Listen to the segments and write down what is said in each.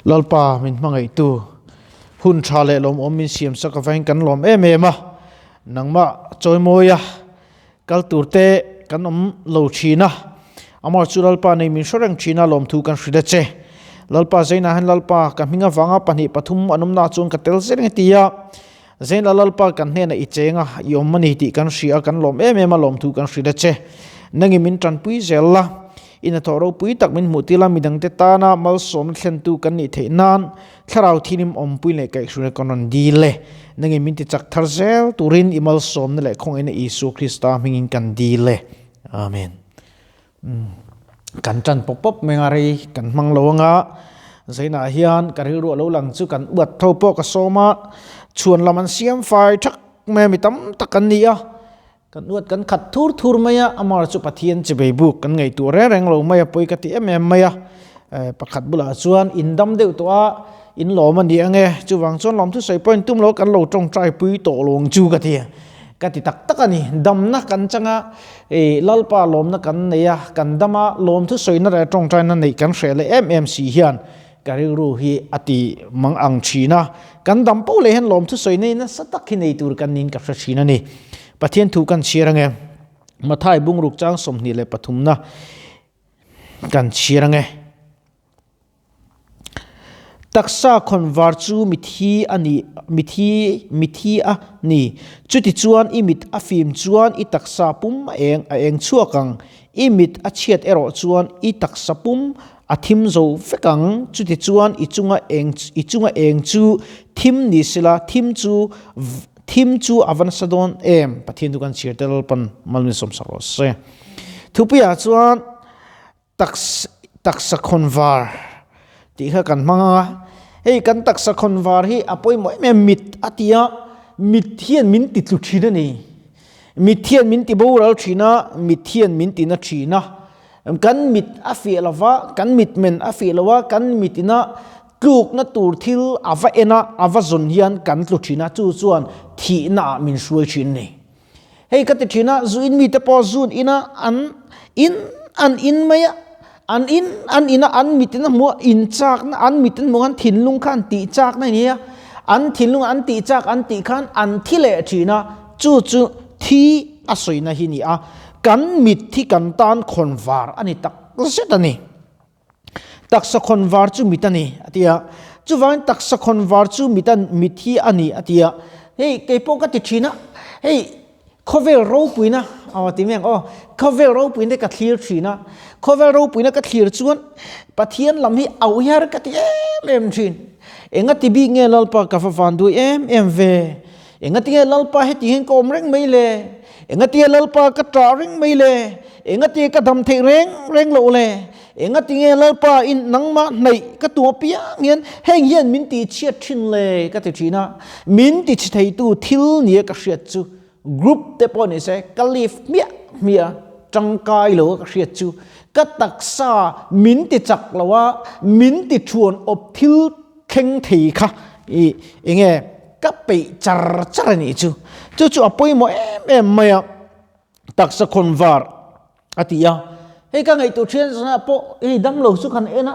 Lalpa min hmangaihtu, hun tha leh lawmawm min siam sak avangin kan lawm em em a, nangmah chawimawia kal tur te kan awm lo thin a, amah chu Lalpa nei min hre reng thin a, lawmthu kan hrilh a che. Lalpa Zainah hian Lalpa ka hming avanga pahnih pathum an awmnaah chuan ka tel zel ang e ti a, Zainah Lalpa kan hnenah i cheng a, i awm a ni tih kan hria a, kan lawm em em a, lawmthu kan hrilh a che. Nangin min tanpui zel la. I hnathawh ropui tak min hmuh tir la, midangte tana malsawmna thlentu kan nih theih nan thlarau thinim awmpui leh kaihhruina kan rawn dil e. Nangin min ti chak thar zel turin i malsawmna leh khawngaihna Isua Krista hmingin kan dil e. Amen. Kan tan pawp pawp mai anga rei kan hmang lo anga Zainah hian ka rilru a lo lang chu kan uat tho pawh ka sawm a, chhuan lam an siam fai thak mai a, mi tam tak an ni a. Kan uat kan khat thur thur mai a, amar chu Pathian chibei buk kan ngaihtuah reng reng lo mai a, pawi ka ti em em mai a. Pakhat bulah chuan in dam deuh tawh a, in lawm a ni ang e, chuvang chuan lawm thusawi pawhin tum lo kan lo tawngtai pui tawh lo ang chu ka ti a, ka ti tak tak a ni. Damna kan chang a, Lalpa lawmna kan nei a, kan dam a, lawm thusawina leh tawngtaina neih kan hreh leh em em si hian Ka rilru hi a ti mang ang thin a, kan dam poh leh hian lawmthu sawi nei nasa tak hi nei tur kan niin ka hre thin a ni. Pathian thu kan chhiar ange. Mathai bungruk chang 23 na kan chhiar ange. Taksa khawnvar chu mithi a ni, mithi, mithi a ni. Chutichuan i mit a fim chuan i taksa pum a eng a eng chhuak ang. I mit a chhiat erawh chuan i taksa pum A thim zo vek ang, chutichuan i chunga eng i chunga eng chu thim ni sela, thim chu thim chu a va nasa dawn em? Pathian chu kan chhiar tel pan malmin sawmsak rawh se. Thupuiah chuan taks taksa khawnvar tih kha kan hmang ang a, hei kan taksa khawnvar hi a pawimawh em em mit a ti a, mit hian min ti tlu thin a ni. Mit hian min ti boral thin a, mit hian min ti na thin a. Kan mit a fiah lo va, kan mit men a fiah lo a, kan mit ina tlukna tur thil a va en a, a va zawn hian kan tlu thin a, chu chuan thihna ah min hruai thin a ni. Hei ka ti thin a, zu in mite pawh zun ina an in an in mai a, an in an in a, an mit in a hmuh a, in chakna an mit in hmuh khan thinlung khan tih chakna a ni a, an thinlung an tih chak an tih khan an thi leh thin a, chu chu thi a sawina hi a ni a. Kan mit hi kan tan khawnvar a ni tak zet a ni. Taksa khawnvar chu mit a ni a ti a. Chuvangin taksa khawnvar chu mit a mit hi a ni a ti a. Hei kei pawh ka ti thin a, hei khawvel ropuina aw ti mai ang aw, khawvel ropuina ka thlir thin a. Khawvel ropuina ka thlir chuan Pathian lam hi auh hiar ka ti em em thin. Enga ti bik nge Lalpa ka va van duai em em ve. Engatinge Lalpa heti hian ka awm reng mai le? Engatinge Lalpa ka ṭah reng mai le? Engatinge ka dam theih reng reng loh le? Engatinge Lalpa in nangmah hnaih ka tum apiang hian heng hian min tihchhiat ṭhin le? Ka ti ṭhin a. Min tichhi theitu thil nia ka hriat chu group te pawh ni se ka leave hmiah hmiah a, ṭangkai lo a ka hriat chu ka taksa min ti chak lo a, min ti ṭhuan awp thil thleng thei kha i enge ka peih char char a nih chu. Chu chu a pawimawh em em mai a, taksa khawn var a ti a. Hei ka ngaihtuah thian zanah pawh hei damlo chu kan en a,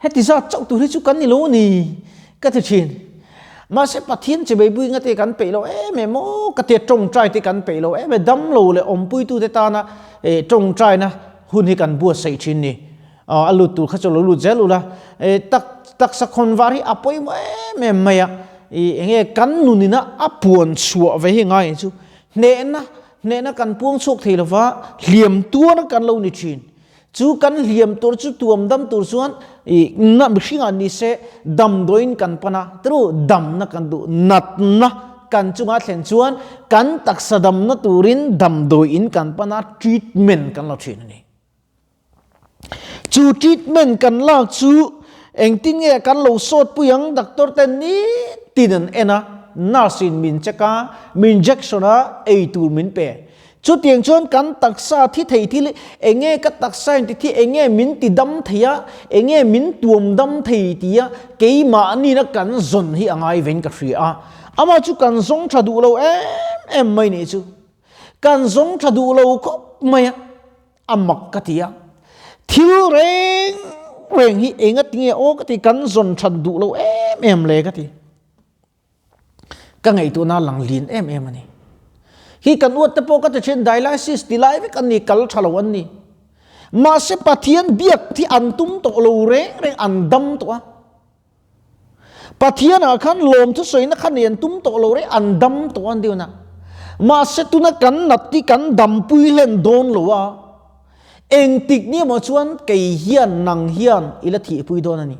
heti zat chauh tur hi chu kan ni lo a ni ka ti thin. Mahse Pathian che beibui ngate kan peih lo em em aw ka tia tawngtai te kan peih lo em em damlo leh awmpuitute tana tawngtaina hun hi kan buatsaih thin ni. A lut tur kha chu lo lut zel ula, tak taksa khawn var hi a pawimawh em em mai a, i enge kan nunina a puan chhuah ve hi ngai chu hnehna hnehna kan puang chhuak thei lova hliam tuar kan lo ni thin. Chu kan hliam tur chu tuam dam tur chuan i na mihringah ni se damdawiin kan pan a, tru damna kan duh natna kan chunga thlen chuan kan taksa damna turin damdawiin kan pan a treatment kan la thin a ni. Chu treatment kan lak chu engtin nge kan lo sawt pui ang doctor ten nitin an en a, nurse in min check a, min injection a, ei tur min pe. Chutiang chuan kan taksa thi thei thil hi enge ka taksa in ti thi enge min ti dam thei a, enge min tuam dam thei tia keimahni kan zawn hi a ngai vein ka hria a. Amah chu kan zawng tha duh lo em em mai nih chu. Kan zawng tha duh lo khawp mai a. A mak ka ti a, thil reng reng hi engatinge aw ka ti kan zawn that duh lo em em le ka ti. Ka ngaihtuahna lang lin em em a ni. Hi kan uat te pawh ka ti thin dialysis ti lai vek an ni kal tha lo an ni. Mahse Pathian biak hi an tum tawh lo reng reng an dam tawh a. Pathian ah khan lawm thusawina kha nei an tum tawh lo reng an dam tawh an ti a. Mahse tuna kan nat hi kan dampui hlen dawn lo a. Engtik ni emaw chuan kei hian nang hian i la thihpui dawn a ni.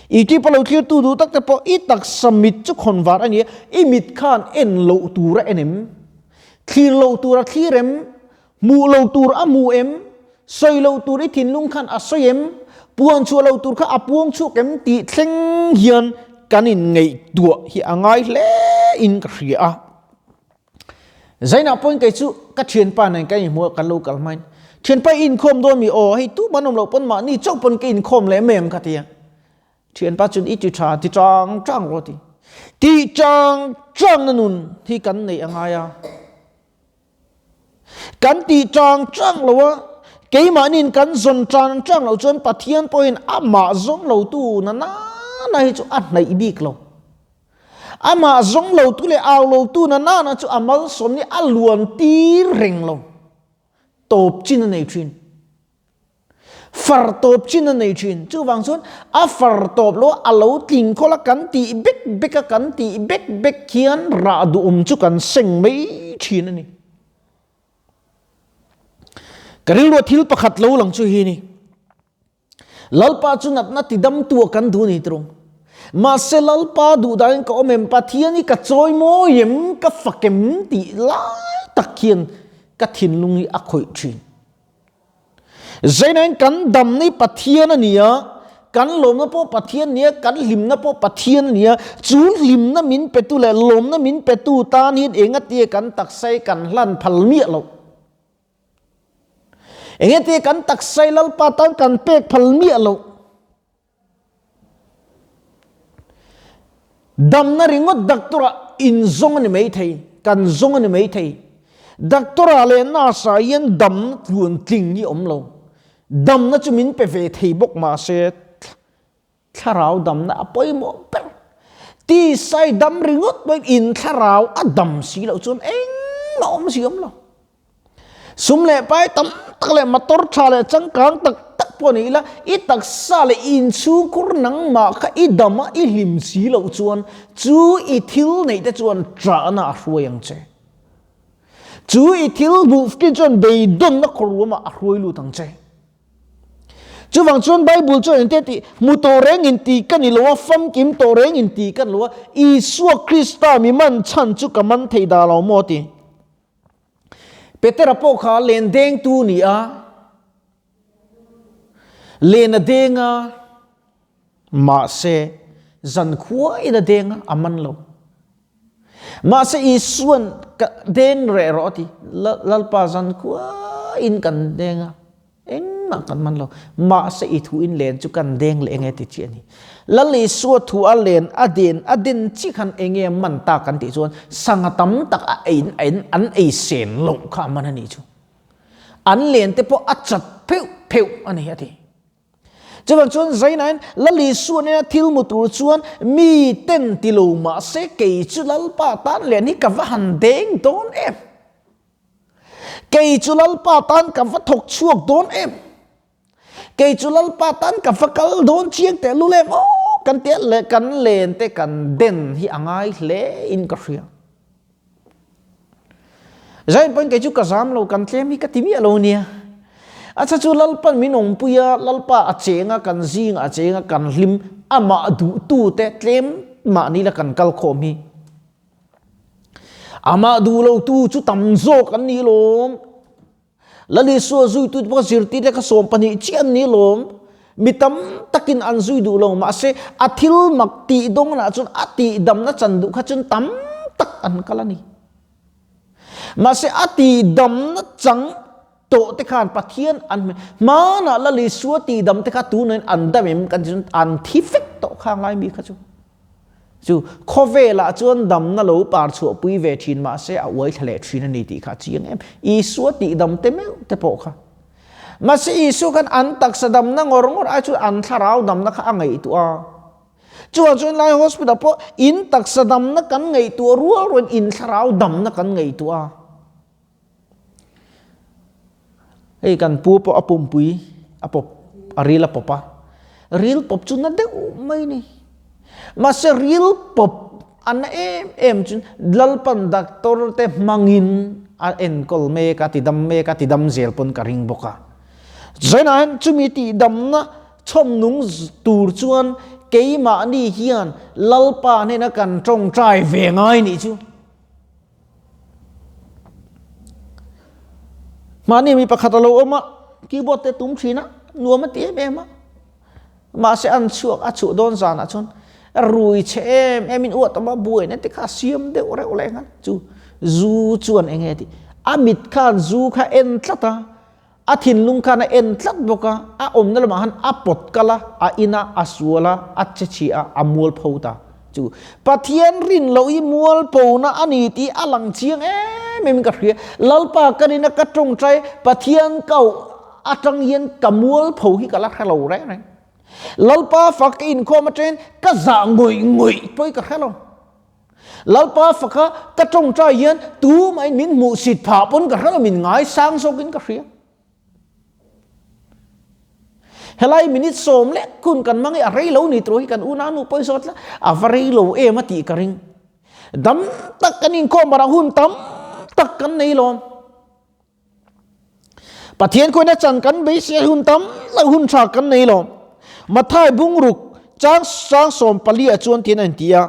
I tipa lo thlirtu duh tak te pawh i taksa mit chu khawn var a ni a, i mit khan en loh tur a en em? Thlir loh tur a thlir em? Hmuh loh tur a hmu em? Sawi loh tur i thinlung khan a sawi em? Puan chhuah loh tur kha a puang chhuak em tih thleng hian kan inngaihtuah hi a ngai hle in ka hria a. Zainah pawhin kei chu ka thianpa nen kan inhmu a, kan lo kal hmain, Thianpa i inkhawm dawn mi aw, hei tu man awm loh pawn mahni chauh pawn ka inkhawm leh mai ang ka ti a. Thianpa chuan i ti tha, ti chang chang rawh a ti. Ti chang chang na nun hi kan neih a ngai a. Kan ti chang chang lo a, keimahniin kan zawn chang chang loh chuan Pathian pawhin amah zawng lotu na nana hi chu a hnaih bik lo. Amah zawng lotu leh au lotu na nana chu a malsawm ni a luan tir reng lo. Tawp chin a nei thin. Far tawp chin a nei thin. Chuvang chuan a far tawp lo a lo tling khawl a kan tih bek bek a kan tih bek bek hian rah duhawm chu kan seng mai thin a ni. Ka rilruah thil pakhat lo lang chu hi ni. Lalpa chu natna tidamtu a kan duh ni tirung. Mahse Lalpa duh danin ka awm em, Pathian hi ka chawi mawi em, ka fak em tih lai tak hian ka thinlung hi a khawih thin. Zeinain kan damna hi Pathian a ni a, kan lawmna pawh Pathian a ni a, kan hlimna pawh Pathian a ni a, chu hlimna min petu leh lawmna min petu tan hian engatia kan taksa hi kan hlan phal miah loh. Engeti kan taksai Lalpa tan kan pek phal miah loh. Damna ringawt doctor ah in zawng a ni mai thei, kan zawng a ni mai thei. Doctor ah leh nurse ah hian damna tluan tling hi awm lo. Damna chu min pe ve thei bawk mahse Thlarau damna a pawimawh ber. Tisai dam ringawt pawhin in thlarau a dam si loh chuan engmah awm si awm lo. Sum leh pai tam tak leh motor tha leh changkang tak tak pawh ni ila i taksa leh i inchhungkhur nangmah kha i dam a i hlim si loh chuan chu i thil neih te chuan ṭahna a hruai ang che. Chu i thil hmuh fkin chuan beidawnna khawruamah a hruai lut ang che. Chuvang chuan Bible chuan engte tih, Hmu tawh reng in ti ka ni lo a, famkim tawh reng in ti ka ni lo a, Isua Krista mi man chhan chu ka man thei dah lo maw ti. Petera pawh kha len dengtu ni a, len a deng a, mahse zankhua in a deng a, a man lo. Mahse Isuan ka deng reh rawh a ti, Lalpa zankhua in kan deng a, engmah kan man lo. Mahse i thu in len chu kan deng leh enge ti chi a ni. Lal Isua thu a len a den a den chi khan enge man ta kan tih chuan sangha tam tak a ein ein an ei sen loh kha a man a nih chu. An len te pawh a chat pheuh pheuh a ni a ti. Chuvang chuan Zainain Lal Isua nena thil mu tur chuan mi ten ti lo mah se kei chu Lalpa tan lian hi ka va han deng dawn em? Kei chu Lalpa tan ka va thawk chhuak dawn em? Kei chu Lalpa tan ka va kal dawn chiang teh lul em? Aw kan tia leh kan len te kan den hi a ngai hle in ka hria. Zain pawhin kei chu ka zam lo, kan tlem hi ka ti miah lo nia. A chha chu Lalpan min awmpui a, Lalpa a cheng a, kan zingah a cheng a, kan hlim, amah duhtute tlem mahni la kan kal khawm hi. Amah duh lotu chu tam zawk an ni lawm. Lal Isua zuitute pawh zirtirte kha 12 chiah an ni lawm. Mi tam takin an zui duh lo, mahse a thil mak tih dawnah chuan a tihdamna chan duh kha chuan tam tak an kal a ni. Mahse a tihdamna chang tawh te khan Pathian an hmanah Lal Isua tihdam te kha tunain an dam em kan ti chuan an thi vek tawh khang lai mi kha chu. Chu khawvelah chuan damna lo par chhuahpui ve thin mahse a uai thla leh thin a ni tih kha a chiang em. Isua tihdam te meuh te pawh kha. Mahse Isua khan an taksa damna ngawr ngawr ai chuan an thlarau damna kha a ngaihtuah a. Chuvang chuan lai hospital pawh in taksa damna kan ngaihtuah rual rualin in thlarau damna kan ngaihtuah a. Hei kan pu pawh a pumpui a pawp a ril a pawp a, ril pawp chu na deuh mai a ni. Mahse ril pawp a na em em chu Lalpan doctor te hmangin a enkawl mek a, tidam mek a, tidam zel pawn ka ring bawk a. Zainah hian chumi tihdamna chhawm nung tur chuan keimahni hian Lalpa hnena kan tawngtai ve ngai nih chu. Mahni mi pakhat a lo awm a, keyboard te tum thin a, nuam a ti em em a. Mahse an chhuak a chhuah dawn zanah chuan rui chhe em em in uat awm a, buaina te kha a siam deuh reuh leh nghal. Chu zu chuan eng nge tih a mit khan zu kha en tlat a. A thinlung khan a en tlat bawk a, a awmna lamah khan a pawt kal a, a in a, a sual a, a che chhia a, a mualpho ta chu. Pathian rin loh hi mualphona a ni tih a lang chiang em em in ka hria. Lalpa ka rin a, ka tawngtai, Pathian ka auh atang hian ka mualpho hi ka la hre lo reng reng. Lalpa fak ka inkhawm atangin ka zah ngawih ngawih pawh hi ka hre lo. Lalpa faka ka tawngtai hian tumahin min hmuhsit phah pawn ka hre lo, min ngaisang zawkin ka hria. Helai minute sawm lek hun kan hmang hi a rei lo ni tawh hi kan unau nu pawh hi zawt la, a va rei lo em a tih ka ring. Dam tak kan inkhawm barah hun tam tak kan nei lawm. Pathian khuaina chan kan beisei hun tam lo hun tha kan nei lo. Mathai bungruk chang sang sawm pali ah chuan tiin a inti a,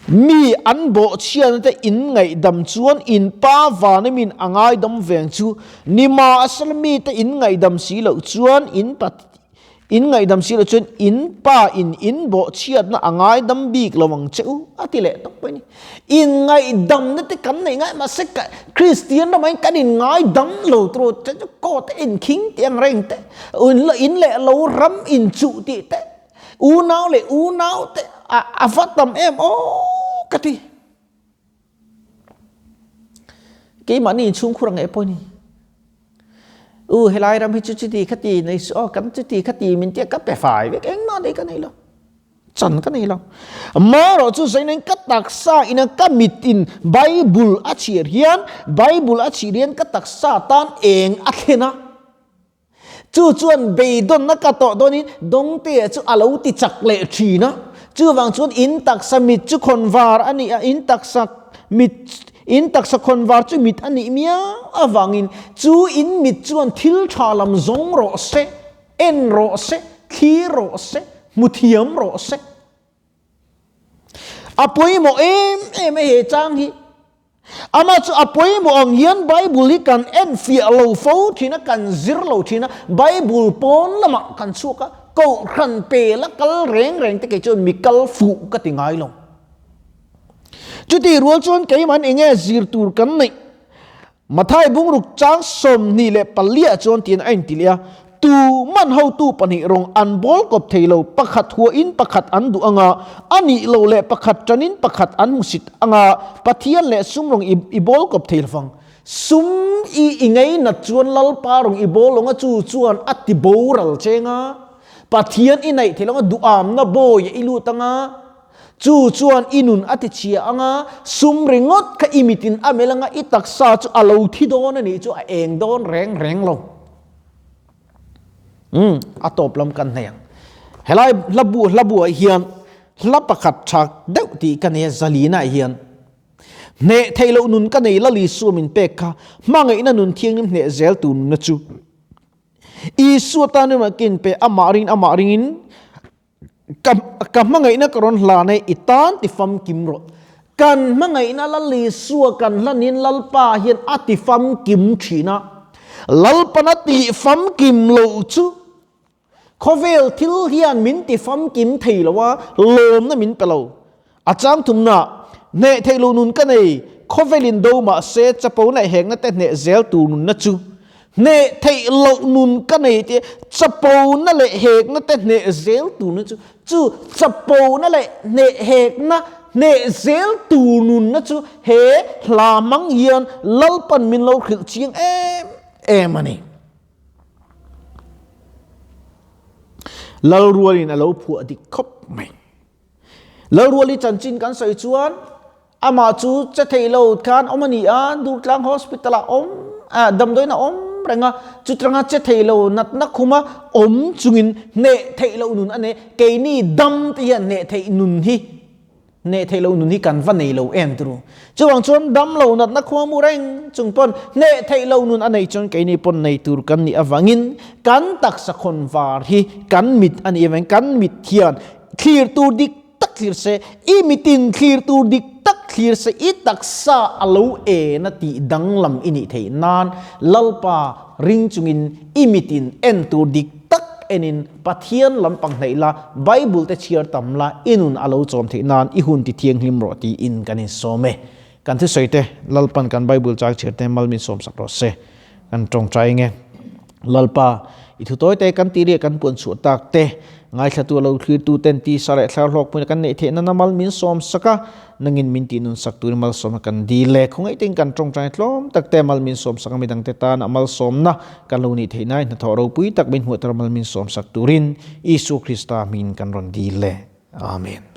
Mi an bawhchhiatna te in ngaihdam chuan in Pa vana min a ngaidam veng chu, nimahsela mite in ngaihdam si loh chuan in In ngaihdam si loh chuan in pa in in bawhchhiatna a ngaidam bik lo ang che u, a ti leh tawp mai a ni. In ngaihdamna te kan neih ngai mahse Kristian ramah hian kan in ngaidam lo tur che chu court te inkhing tih ang reng te, in leh lo ram inchuh tih te, unau leh unau te a va tam em aw ka ti. Keimahni inchhungkhur ang eh pawh a ni. U helai ram hi chu chuti khati nei suh aw kan chuti khati min tia ka pe fai vek engmah nei ka nei lo. Chan ka nei lo. Marawh chu zainain ka taksa ina ka mit in Bible a chhiar hian Bible a chhiar hian ka taksa tan eng a thlen a. Chu chuan beidawnna ka tawh dawnin Dawngtea chu a lo ti chak leh thin a. Chuvang chuan in taksa mit chu khawnvar a ni a, in taksa mit in taksa khawnvar chu mit a nih miau avangin chu in mit chuan thil tha lam zawng rawh se, en rawh se, thlir rawh se, hmu thiam rawh se. A pawimawh em em a he chang hi. Amah chu a pawimawh ang hian Bible hi kan enfiah lo fo thin a, kan zir lo thin a, Bible pawn lamah kan chhuak a, kohhran pela kal reng reng te kei chuan mi kal fuh ka ti ngai lo. Chutih rual chuan keiman enge zir tur kan neih? Mathai bungruk chang 24 ah chuan tiin a inti leh a, Tu man hotu pahnih rawng an bawl kawp thei lo, pakhat huahin pakhat an duh anga, a nih lo leh pakhat tanin pakhat an hmusit anga, Pathian leh sum rawng i bawl kawp thei lovang. Sum i i ngainat chuan Lalpa rawng i bawl lawng a, chu chuan a ti boral cheng a, Pathian i naih thei lawng a, duhamna bawi i lut anga, Chu chuan i nun a ti chhia ang a, sum ringawt kha i mitin a melh ang a, i taksa chu a lo thi dawn a nih chu a eng dawn reng reng lo. Umm, a tawp lam kan hnaih ang. Helai hla bu hla buah hian hla pakhat tha deuh tih ka nei a, Zalina hian hneh theih loh nun ka nei Lal Isua min pek kha, hmangaihna nun thianghlim hneh zel tur nunna chu Isua tan emaw ka inpe, amah ringin amah ringin Ka, ka hmangaihna ka rawn hlan e, i tan ti famkim rawh. Kan hmangaihna Lal Isua kan hlanin Lalpa hian a ti famkim thin a. Lalpan a tih famkim loh chu khawvel thil hian min ti famkim thei lo a, lawmna min pe lo. A chang thumna, hneh theih loh nun ka nei, khawvelin do mah se chapo leh hekna te hneh zel tur nunna chu. Hneh theih loh nun ka nei tih chapona leh hekna te hneh zel tur nunna chu. Chu chapona leh hneh hekna hneh zel tur nunna chu he hla hmang hian Lalpan min lo hrilh chiang em em a ni. Lalrualin a lo phuah dik khawp mai. Lalruali chanchin kan sawi chuan amah chu che thei lo khan awm a ni a, Durtlang Hospital ah awm ah damdawiin a awm reng a, chutanga che thei lo natna khuma awm chungin hneh theih loh nun a nei. Keini dam te hian hneh theih nun hi Hneh theih loh nun hi kan va nei lo em turu. Chuvang chuan dam lo natna khua mu reng chung pawn hneh theih loh nun a nei chuan keini pawn nei tur kan nih avangin kan taksa khawn var hi kan mit a nih avangin kan mit hian thlir tur dik tak thlir se, i mitin thlir tur dik tak thlir se i taksa a lo en a tih danglam i nih theih nan Lalpa ring chungin i mitin en tur dik tak enin Pathian lampang hnaih la, Bible te chhiar tam la, i nun a lo chawm theih nan i hun ti thianghlim rawh tiin kan insawm e. Kan thusawi te, Lalpan kan Bible chang chhiar te mal min sawm sak rawh se. Kan tawngtai nge. Lalpa, i thu tawi te kan tih leh kan puan chhuah tak te, ngaithlatu a lo thlirtu ten tisa leh thlar hlawk hmun a kan neih theih nana mal min sawm sak a, Nangin min tih nun sak turin malsawmna kan dil e. Khawngaih tein kan tawngtai tlawm tak te mal min sawm sak a, midangte tan a malsawmna kan lo nih theih nain hnathawh ropui tak min hmuhter mal min sawm sak turin Isua Krista hmingin kan rawn dil e. Amen.